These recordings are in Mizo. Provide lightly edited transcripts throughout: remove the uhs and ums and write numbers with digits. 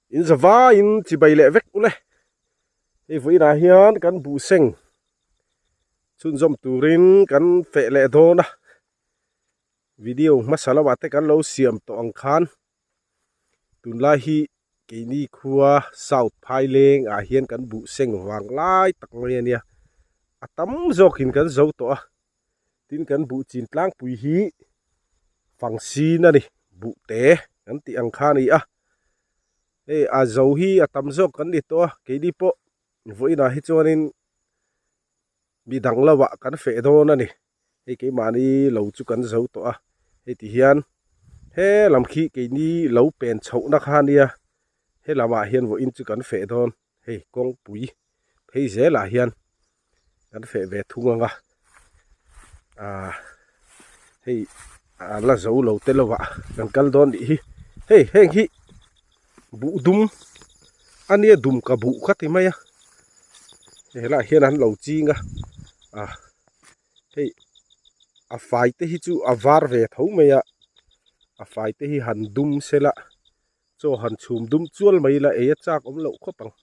In zavaiin chibai leh vek ule. Hei vawiinah hian kan buhseng chhunzawm turin kan feh leh dawn a. Video hmasa lamah te kan lo siam tawh ang khan tunlai hi keini khua South Phaileng ah hian kan buhseng vang lai tak mai a nia. A tam zawkin kan zo tawh a. Tin kan buh chin tlangpui hi fangsin a ni, buh te kan tih ang kha a ni a. Hei a zo hi a tam zawk kan ni tawh a, keini pawh vawiinah hi chuanin mi dang lovah kan feh dawn a ni. Hei keimahni lo chu kan zo tawh a, hei ti hian he lam khi keini lo pen chhohna kha a nia, he lamah hian vawiin chu kan feh dawn. Hei kawngpui phei zelah hian kan feh ve thung ang a ahh hei a la zo lo te lo ah kan kal dawn nih hi hei heng hi buh dum a nia dum ka buh kha ti mai a helaiah hian an lo ching a ah hei a fai te hi chu a var ve tho mai a a fai te hi han dum sela. Chaw han chhum dum chual mai ila ei a chak awm loh khawp ang.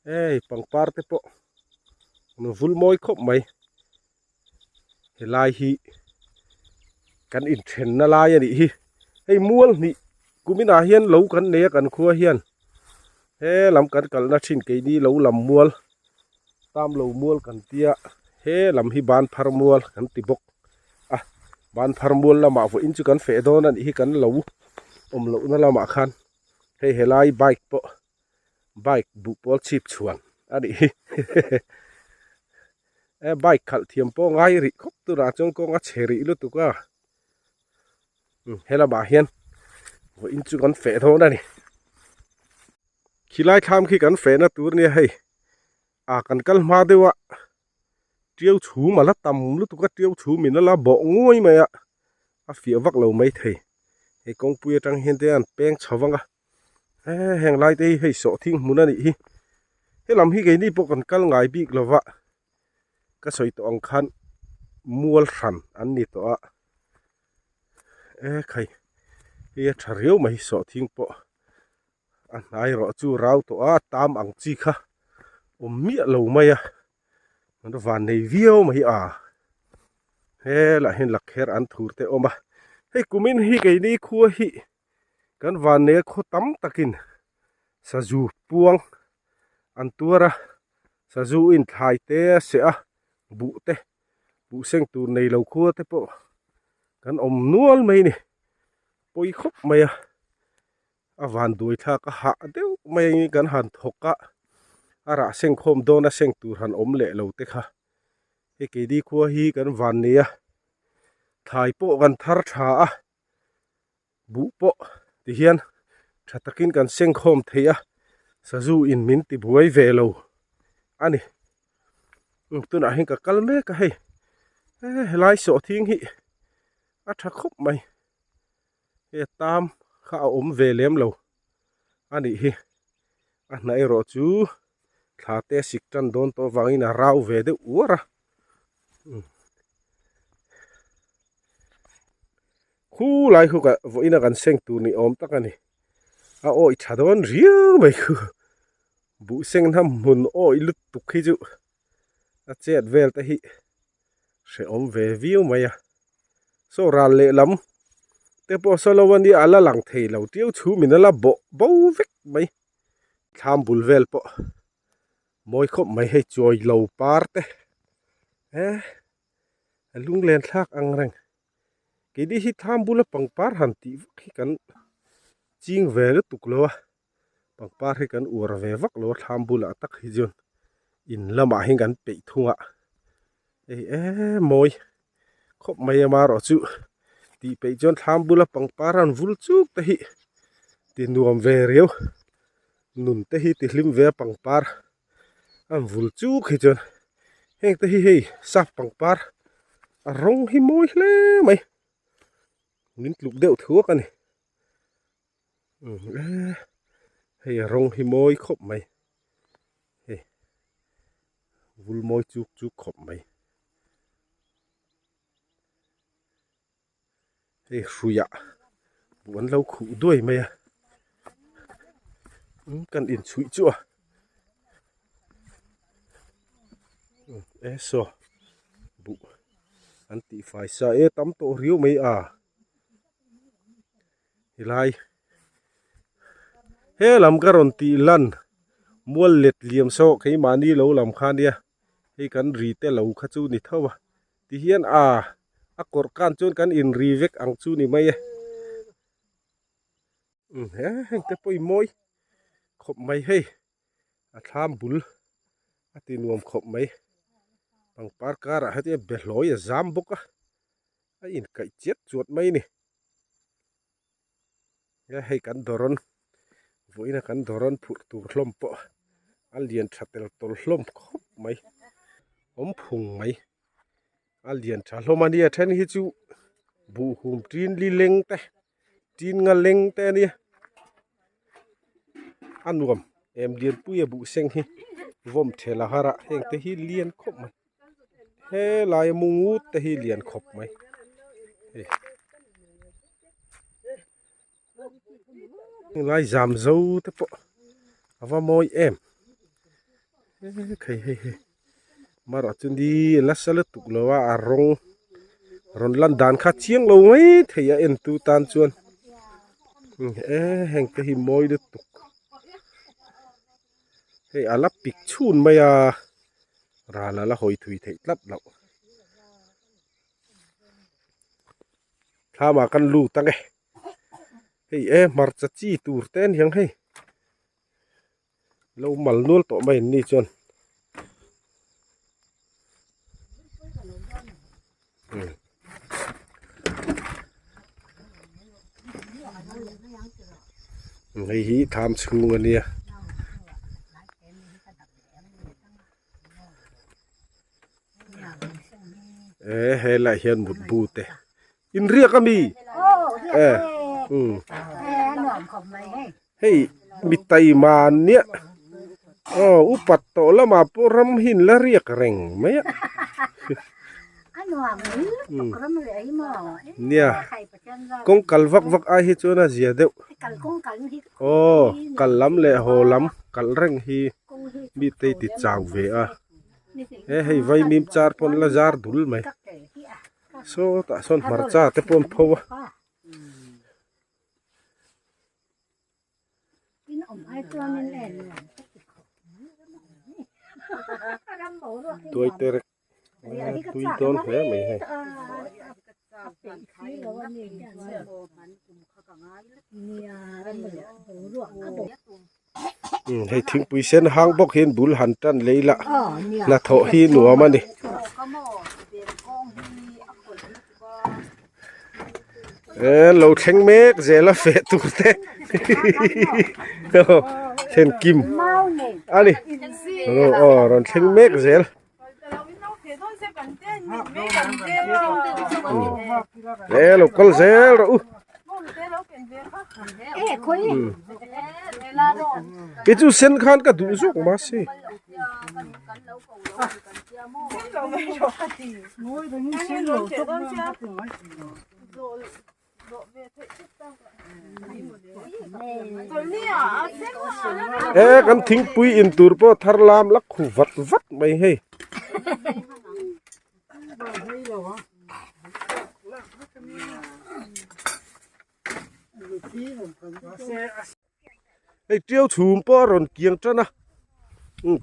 Hei pangpar te pawh an vul mawi khawp mai. Helai hi kan inthenna lai a nih hi. Hei mual hnih kuminah hian lo kan nei a kan khua hian he lam kan kalna thin keini lo lam mual tam lo mual kan tia he lam hi ban phar mual kan ti bawk a ban phar mual lamah vawiin chu kan feh dawn a nih hi kan lo awm lohna lamah khan hei helai bike pawh bike buh pawl chhip chhuan a nih hi he bike khalh thiam pawh ngai rih khawp turah chuan kawng a chhe rih lutuk a he lamah hian vawiin chu kan feh dawn a ni khilai thlam khi kan fehna tur nia hei ah kan kal hma deuh a tiau chhum a la tam lutuk a tiau chhum in a la bawh nguai mai a a fiah vak lo mai thei hei kawngpui atang hian te an peng chho vang a he heng lai te hi hei sawhthing hmun a nih hi helam hi keini pawh kan kal ngai bik lo va ka sawi tawh ang khan mual hran an ni tawh a e khai hei a tha riau mai sawhthing pawh. A hnai erawh chu rau tawh a tam ang chi kha awm miah lo mai a an van nei viau mai a helaiah hian lakher an thur te a awm a hei kumin hi keini khua hi kan van nei a khaw tam takin sazu puang an tuar a sazu in thlai te a seh a buh te buh seng tur nei lo khua te pawh kan awm nual mai a ni pawi khawp mai a. A van duai thlak a hah deuh mai ang kan han thawk a a rah seng khawm dawn a seng tur han awm leh lo te kha hei keini khua hi kan van nei a thlai pawh kan thar tha a buh pawh ti hian tha takin kan seng khawm thei a sazu in min ti buai ve lo a ni tunah hian ka kal mek a hei helai sawhthing hi a tha khawp mai. He tam kha a awm ve lem lo a nih hi a hna erawh chu thla te sik tan dawn tawh avangin a rau ve deuh uar a khulai khu ka vawiin a kan seng tur ni awm tak a ni a awih tha dawn riau mai khu buh seng na hmun awih lutuk hi chu a chet vel te hi. hrehawm ve viau mai a saw ral lehlam te pawh saw lo ania a la lang thei lo tiu chhum in a la bawh bo vek mai thlam bul vel pawh mawi khawp mai hei chuai lo par te eh a lunglen thlak ang reng keini hi thlam bula pangpar han tih vak hi kan ching ve lutuk lo a. Pangpar hi kan uar ve vak lo a thlam bulah tak hi chuan in lamah hian kan peih thung a hei em mawi khawp mai a marawh chu tih peih chuan thlam bula pangpar an vul chuk te hi ti nuam ve riau nun te hi ti hlim ve a pangpar an vul chuk hi chuan heng te hi hei sap pangpar a rawng hi mawi hle mai min tluk deuh thuak a ni. Hei a rawng hi mawi khawp mai hei vul mawi chuk chuk khawp mai hei hruiah buh an lo khuh duai mai a. Kan inchhuih chu a e saw buh an tih fai sa e tam tawh riau mai a helai he lam ka rawn tih lan mual let liam saw keimahni lo lam kha nia hei kan ri te lo kha chu ni tho a tihian a a kawrh kan chuan kan inri vek ang chu ni mai e. He heng te pawh i mawi khawp mai hei a thlam bul a ti nuam khawp mai pangpar karah hetia behlawi a zam bawk a a inkaih chiat chuat mai a ni he hei kan dawrawn vawiin a kan dawrawn phurh tur hlawm pawh a lian tha tel tawl hlawm khawp mai awm phung mai. A lian tha hlawm a nia then hi chu buhhum tin li leng te tin nga leng te a nia a nuam em lianpui a buh seng hi vawm thel a har a heng te hi lian khawp mai helai a mungut te hi lian khawp mai hei helai zam zo te pawh a va mawi em hei hei hei. Marawh chu ni nasa lutuk lo a a rawng rawn lan dan kha chiang lo mai thei a en tu tan chuan e heng te hi mawi lutuk hei a la pik chhun mai a ral a la hawi thui theih tlat loh thlamah kan lut ang e hei e hmarcha chi tur te aniang hei. Lo mal nual tawh mai an ni chuan hei hi tham chhung a nia. E helaiah hian mutbu te inriak ami e umm hei mi taima nia aw upat tawh lamah pawh ram hi an la riak reng mai a nia kawng kal vak vak ai hi chuan a zia deuh aw kal lam leh haw lam kalh reng hi mi te ti chau ve a he hei vaimim char pawn la zar dul mai sawtah sawn hmarcha te pawh an pho a. Tuai terek tui dawn hle mai hei. Hei thingpui sen hang bawk hian bul han tan lei lah hnathawh hi nuam a ni. E lo thleng mek zel a feh tur te thlen kim a ni aw rawn thleng mek zel. E lo kal zel rawh u. Kei chu sen khan ka duh zawk mahse. E kan thingpui in tur pawh thar lam la khu vat vat mai hei. Hei tiau chhum pawh a rawn kiang tan a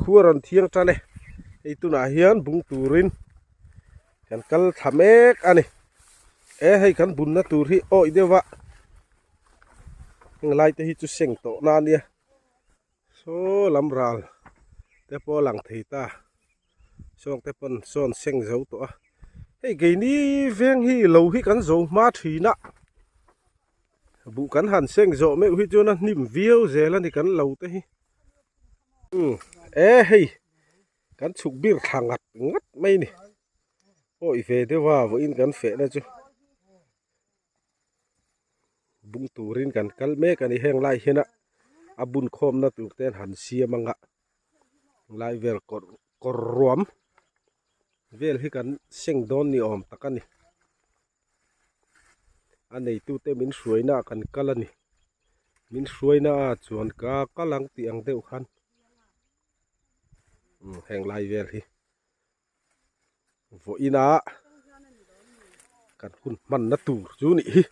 khu a rawn thiang tan e hei tunah hian bung turin kan kal thla mek a ni e hei kan bunna tur hi awih deuh a heng lai te hi chu seng tawh na ania saw lam ral te pawh a lang thei ta sawng te pawn sawn seng zo tawh a hei keini veng hi lo hi kan zo hma thin a. Buh kan han seng zawh meuh hi chuan a hnim viau zel a ni kan lo te hi. Umm e hei kan chhuk bir thla ngat ngat mai ni. Awi ve deuh a vawiin kan fehna chu bung turin kan kal mek a ni heng lai hian a a bun khawmna tur te an han siam ang a lai vel kawr kawr ruam vel hi kan seng dawn ni awm tak a ni. A neitute min hruaina ah kan kal a ni. Min hruaina a chuan ka kal ang tih ang deuh khan umm heng lai vel hi vawiin a kan hun hmanna tur chu nih hi.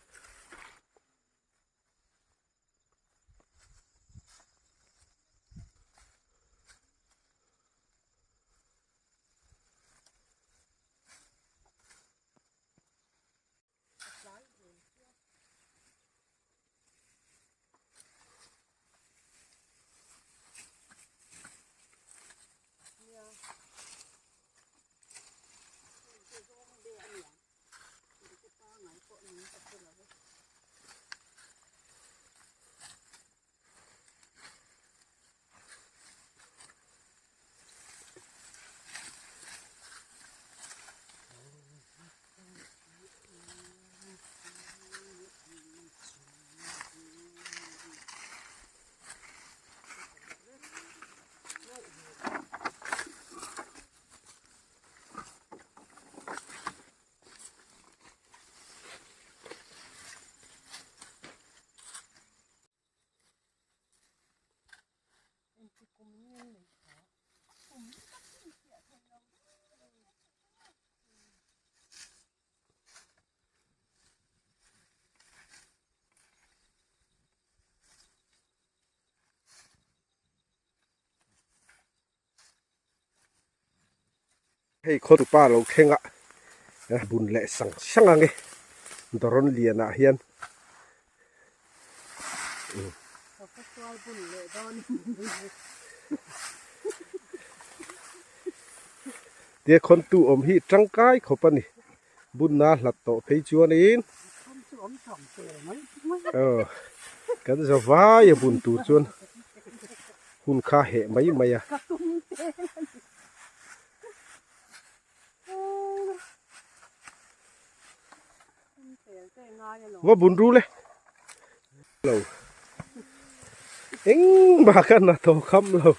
Hei khawtupa lo thleng a bun leh sang sang ang e dawrawn lian ah hian tia khawntu awm hi tangkai khawp a ni bunna hlat tawh phei chuanin aw kan za vai a bun tur chuan hun kha heh mai mai a. Va bun ru le lo engmah kha na thaw kham lo.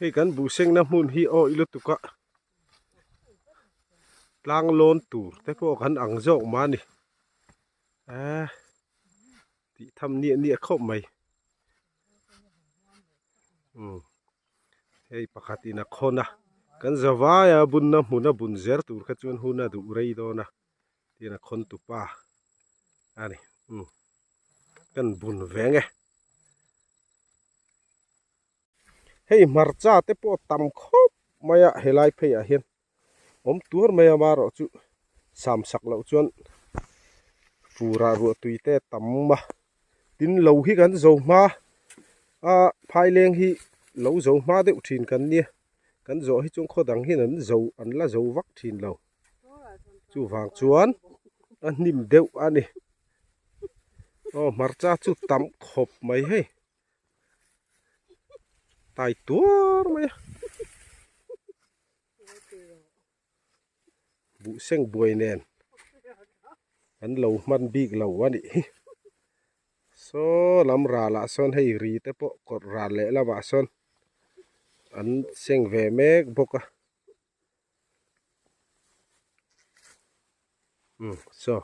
Hei kan buhsengna hmun hi awi lutuk a tlang lawn tur te pawh kan ang zawk mah a ni eee tih tham niah niah khawp mai umm hei pakhat in a khawn a kan za vai a bunna hmun a bun zer tur kha chuan hun a duh rei dawn a tin a khawn tupa a ni umm kan bun veng e. Hei hmarcha te pawh tam khawp mai a helai phei ah hian awm tuar mai a marawh chu sam sak loh chuan furah ruah tui te a tam a tin lo hi kan zo hma a phaileng hi lo zo hma deuh thin kan nia kan zawh hi chuan khaw dang hian an zo an la zo vak thin lo chuvang chuan a hnim deuh a ni aw hmarcha chu tam khawp mai hei. Tai tuar mai a buh seng buai nen an lo hman bik lo a nih hi saw lam ralah sawn hei ri te pawh kawt ral leh lamah sawn an seng ve mek bawk a umm saw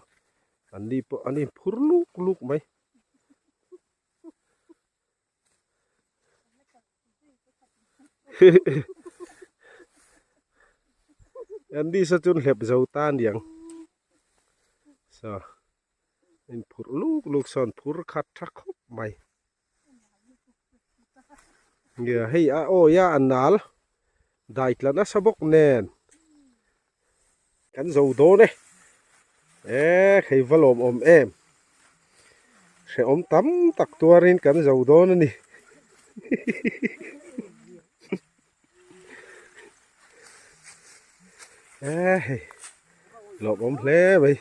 an ni pawh an inphur luk luk mai. Andy saw chuan hlep zo ta aniang saw in phurh luk luk sawn phur khat tha khawp mai nia hei a awi a a nal dai tla nasa bawk nen kan zo dawn e e hei va lawm awm em hrehawm tam tak tuarin kan zo dawn a ni E hei lawmawm hle mai.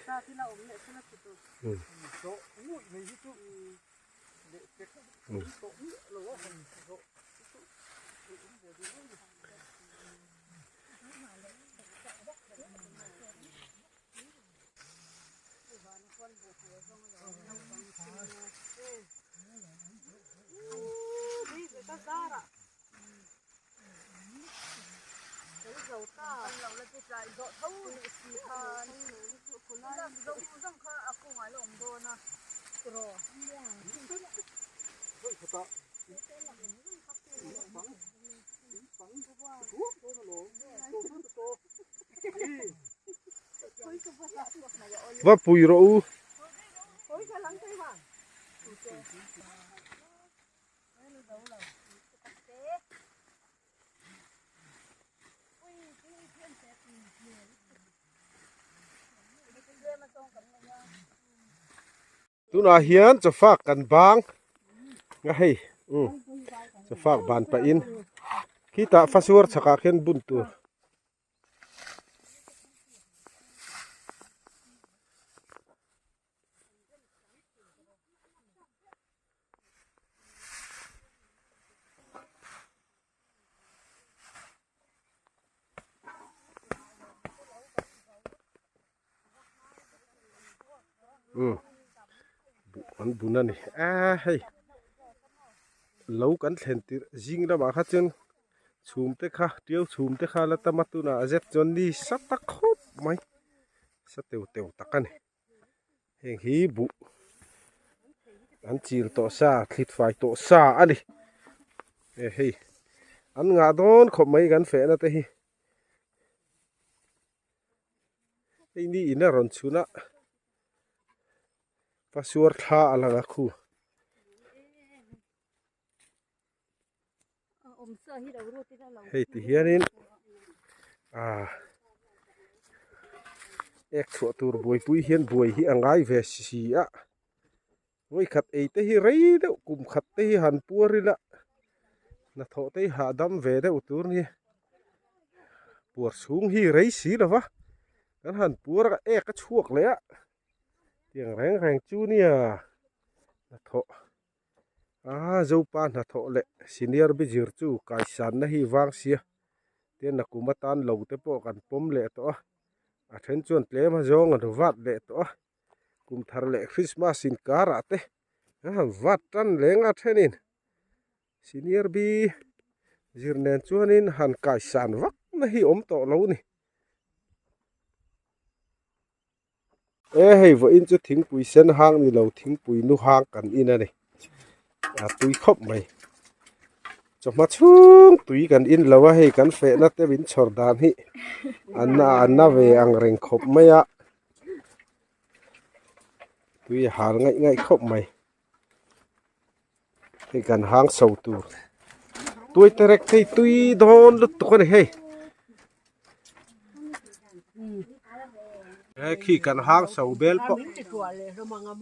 Va pui rawh u. Tunah hian chawfak kan bang a hei umm chawfak ban pahin khitah fasuar chhakah khian bun tur. Umm buh an bun a ni a hei lo kan thlen tirh zing lamah kha chuan chhum te kha tiau chhum te kha la tam a tunah a zet chuan ni sa ta khawp mai sa teu teu tak a ni heng hi buh an chil tawh sa thlit fai tawh sa a ni e hei an ngah dawn khawp mai kan fehna te hi. Hei ni in a rawn chhun a pasuar thla a lang a khu. Hei ti hianin ah ek chhuah tur buaipui hian buai hi a ngai ve si a vawikhat ei te hi rei deuh kum khat te hi han puar ila hnathawh te hi hahdam ve deuh tur a ni puar chhung hi rei si lo va kan han puar a ek a chhuak leh a tiang reng reng chu nia hnathawh a zopa hnathawh leh senior bijir chu kaisanna hi vang sia tin nakum atan lo te pawh kan pawm leh tawh a a then chuan tlem a zawng an vat leh tawh a. Kum thar leh Christmas inkarah te an han vat tan leng a thenin senior B zir nen chuanin han kaisan vak na hi awm tawh lo ni. E hei vawiin chu thingpui sen hang ni lo thingpui nu hang kan in a ni a tui khawp mai chawhma chhung tui kan in lo a hei kan fehna te min chhawr dan hi a na ve ang reng khawp mai a. Tui a hal ngaih ngaih khawp mai hei kan hang so tur tuai te rek phei tui dawn lutuk a ni hei he khi kan hang so bel pawh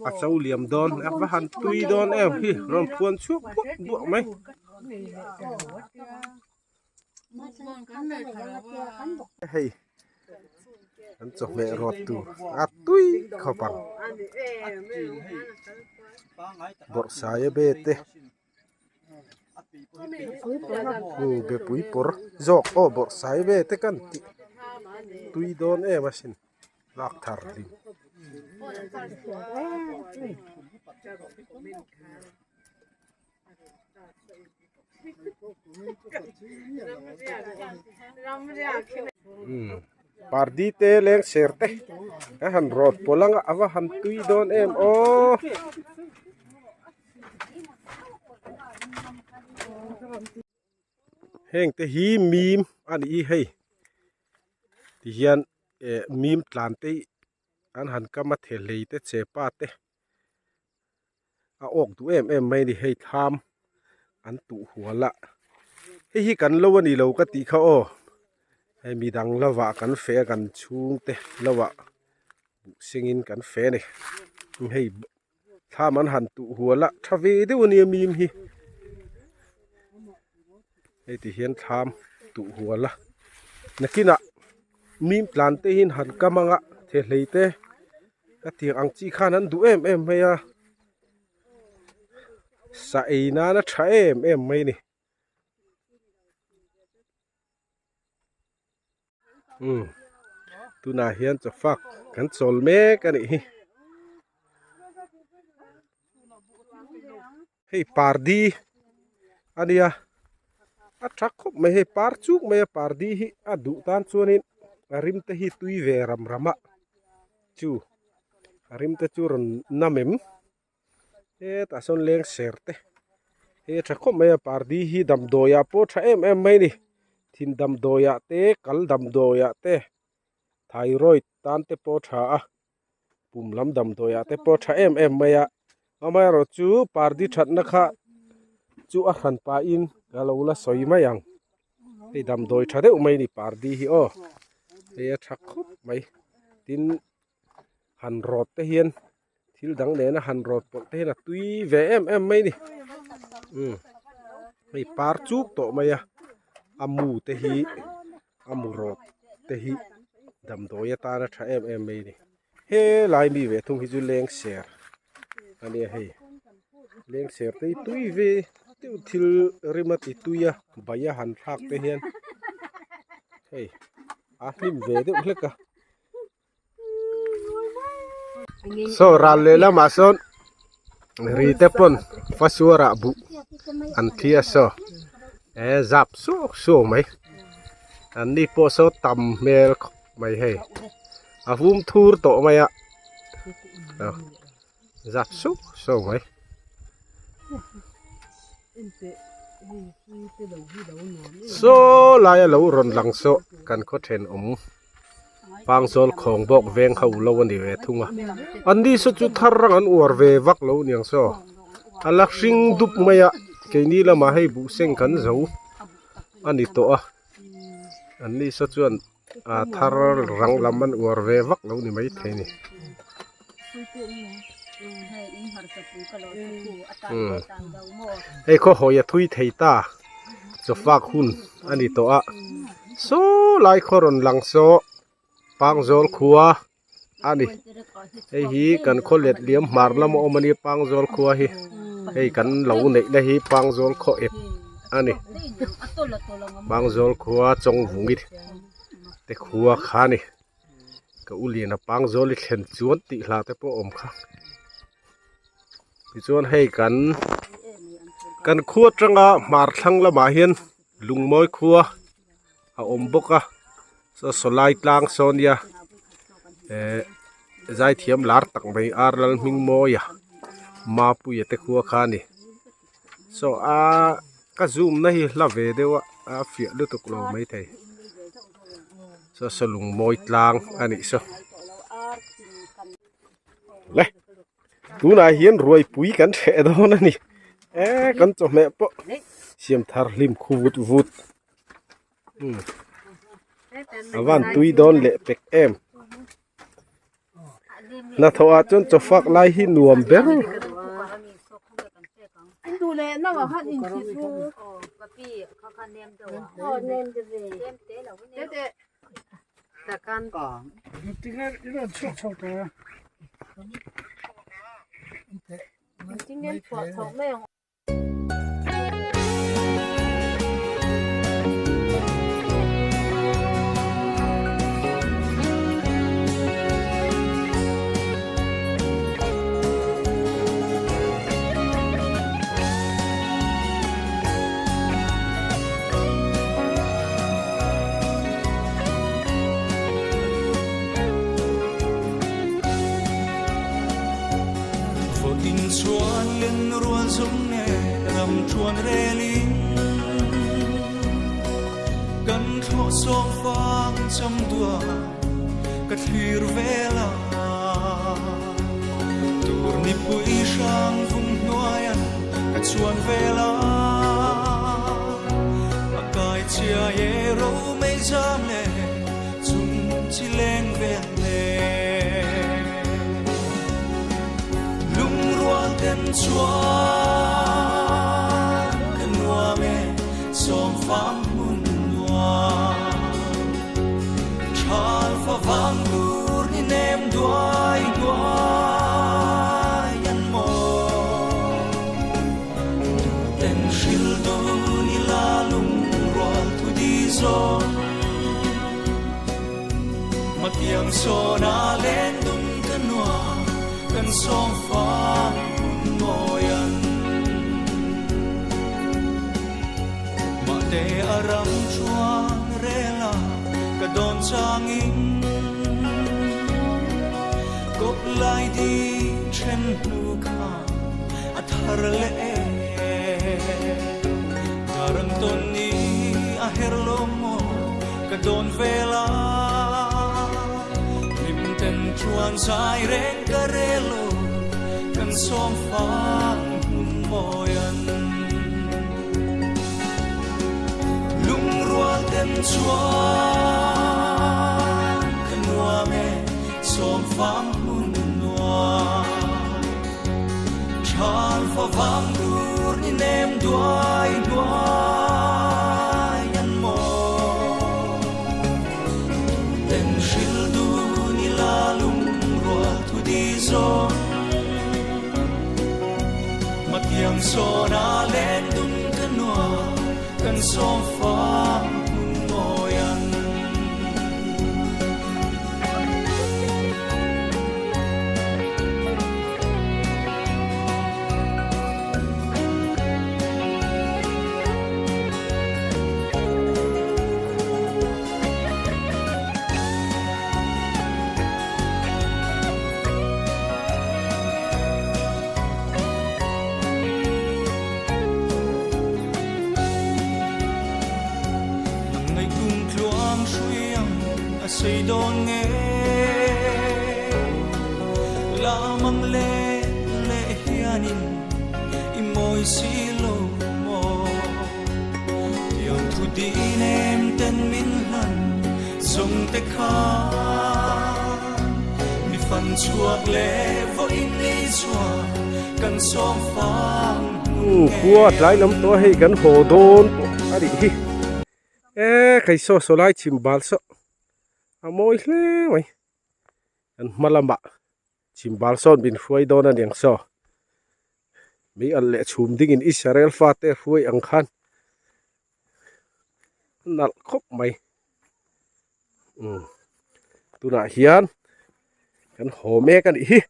a cho liam dawn a va han tui dawn em hi rawn phuan chhuak buak buak mai. Hei an chawhmeh rawt tur a tui khawp ang bawrhsaia be te bepui pawr zawk aw bawrhsai ve te kan tih tui dawn em asin lak thar hlim. Pardi te leng ser te a han rawt pawlh ang a a va han tui dawn em aw. Heng te hi mim a ni hei tihian eh mim tlan te an han kam a thehlei te chepa te. a awk duh em em mai a ni hei thlam an tuh hual a hei hi kan lo a ni lo ka tih kha aw hei midang lovah kan feh a kan chhungte lovah buh sengin kan feh a ni hei thlam an han tuh hual a tha ve deuh a nia mim hi hei ti hian thlam tuh hual a nakinah. Mim tlan te hian han kam anga thehlei te ka tiang ang chi khan an duh em em mai a sa ei nan a tha em em mai a ni. Umm tunah hian chawfak kan chawl mek a nih hi. Hei pardi a nia a tha khawp mai hei par chuk mai a pardi hi a duh tan chuanin a rim te hi tui ve ram ram a chu a rim te chu rawn nam em hetah sawn leng ser te hei a tha khawp mai a pardi hi damdawi ah pawh a tha em em mai a ni thin damdawi ah te kal damdawi ah te thyroid tan te pawh a tha a. Pum lam damdawi ah te pawh a tha em em mai a amaherawh chu pardi thatna kha chu a hran pahin ka lo la sawi mai ang hei damdawi tha deuh mai a ni pardi hi aw hei a tha khawp mai tin han rawt te hian thil dang nena han rawt pawlh te hian a tui ve em em mai a ni umm hei par chuk tawh mai a a mu te hi a mu rawt te hi damdawi atana tha em em mai a ni helai mi ve thung hi chu leng ser a nia hei leng ser te hi tui ve deuh thil rim a ti tui a bai a han thlak te hian hei a hnim ve deuh hlek a saw ral leh lamah sawn ri te pawn fasuarah buh an thi a saw eh zap suak suak mai an ni pawh saw tam hmel khawp mai hei a vum thur tawh mai a zap suak suak mai. Saw lai a lo rawn lang saw kan khaw thenawm. Pangzawl khawng bawk veng ho lo a ni ve thung a an ni saw chu thar rang an uar ve vak lo niang saw a la hring dup mai a keini lamah hei buh seng kan zo a ni tawh a an ni saw chuan a thar rang lam an uar ve vak lo ni maithei a ni umm hei khaw hawi a thui thei ta chawfak hun a ni tawh a. Saw lai khaw rawn lang saw Pangzawl khua a ni hei hi kan khaw let liam hmar lama awm a nia Pangzawl khua hi hei kan lo neih na hi Pangzawl khaw ep a ni Pangzawl khua Chawngvungi te khua kha a ni ka u lian a Pangzawl i thlen chuan tih hla te pawh a awm kha tichuan hei kan kan khua atanga hmar thlang lamah hian. Lungmawi khua a awm bawk a saw sawlai tlang saw nia ehh zaithiam lar tak mai ar lal hming mawi a mapuia te khua kha a ni saw aaa ka zoom na hi hla ve deuh a a fiah lutuk lo maithei saw saw lungmawi tlang a nih saw le. Tunah hian ruaipui kan hreh dawn a ni e kan chawhmeh pawh siam thar hlim khu vut vut umm a van tui dawn leh pek em hnathawh ah chuan chawfak lai hi nuam ber. Matiang sawna len dun ka nuam kan sawm fang hun mawian. Mahte a ram chuan rela ka dawn changin kawp lai di then hnu kha a thar leh e. Darang tawn ni a her lo maw ka dawn vela hlim ten chuan zai reng ka relo kan sawm fang hmun mawian. Lungrual ten chuan ka nuam e sawm fang hmun nuam. Than fa vang tur ni nem duai hnuai an maw. Ten hril du ni la lungrual thu di zawng. Matiang sawna len dun ka nuam kan sawm fang hun mawian. Nang ngaih kum tluang hrui ang a sei dawn nge Lamang le le hianin i mawi si lo maw Tiang thu din em ten min hlan zawng te khan Mi fan chhuak le vawiin ni chuan kan sawm fang hmun nge. Khua tlai lam tawh a hei kan haw dawn pawh a nih hi e kei saw saw lai chim bal saw a mawi hle mai kan hma lamah chim bal sawn min hruai dawn a niang saw mei alh leh chhum dingin Israel fate hruai ang khan a nalh khawp mai umm tunah hian kan haw mek a nih hi.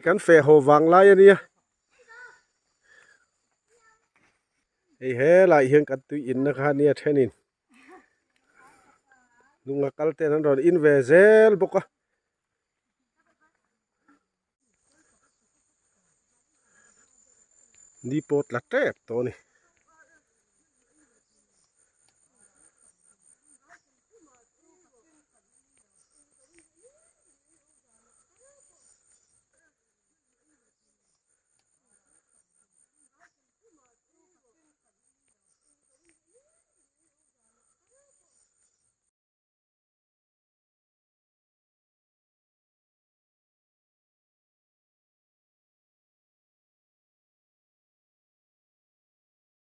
Kan feh haw vang lai a nia hei helai hian kan tui in na kha nia thenin hnunga kal ten an rawn in ve zel bawk a. Ni pawh tla tep tawh a ni.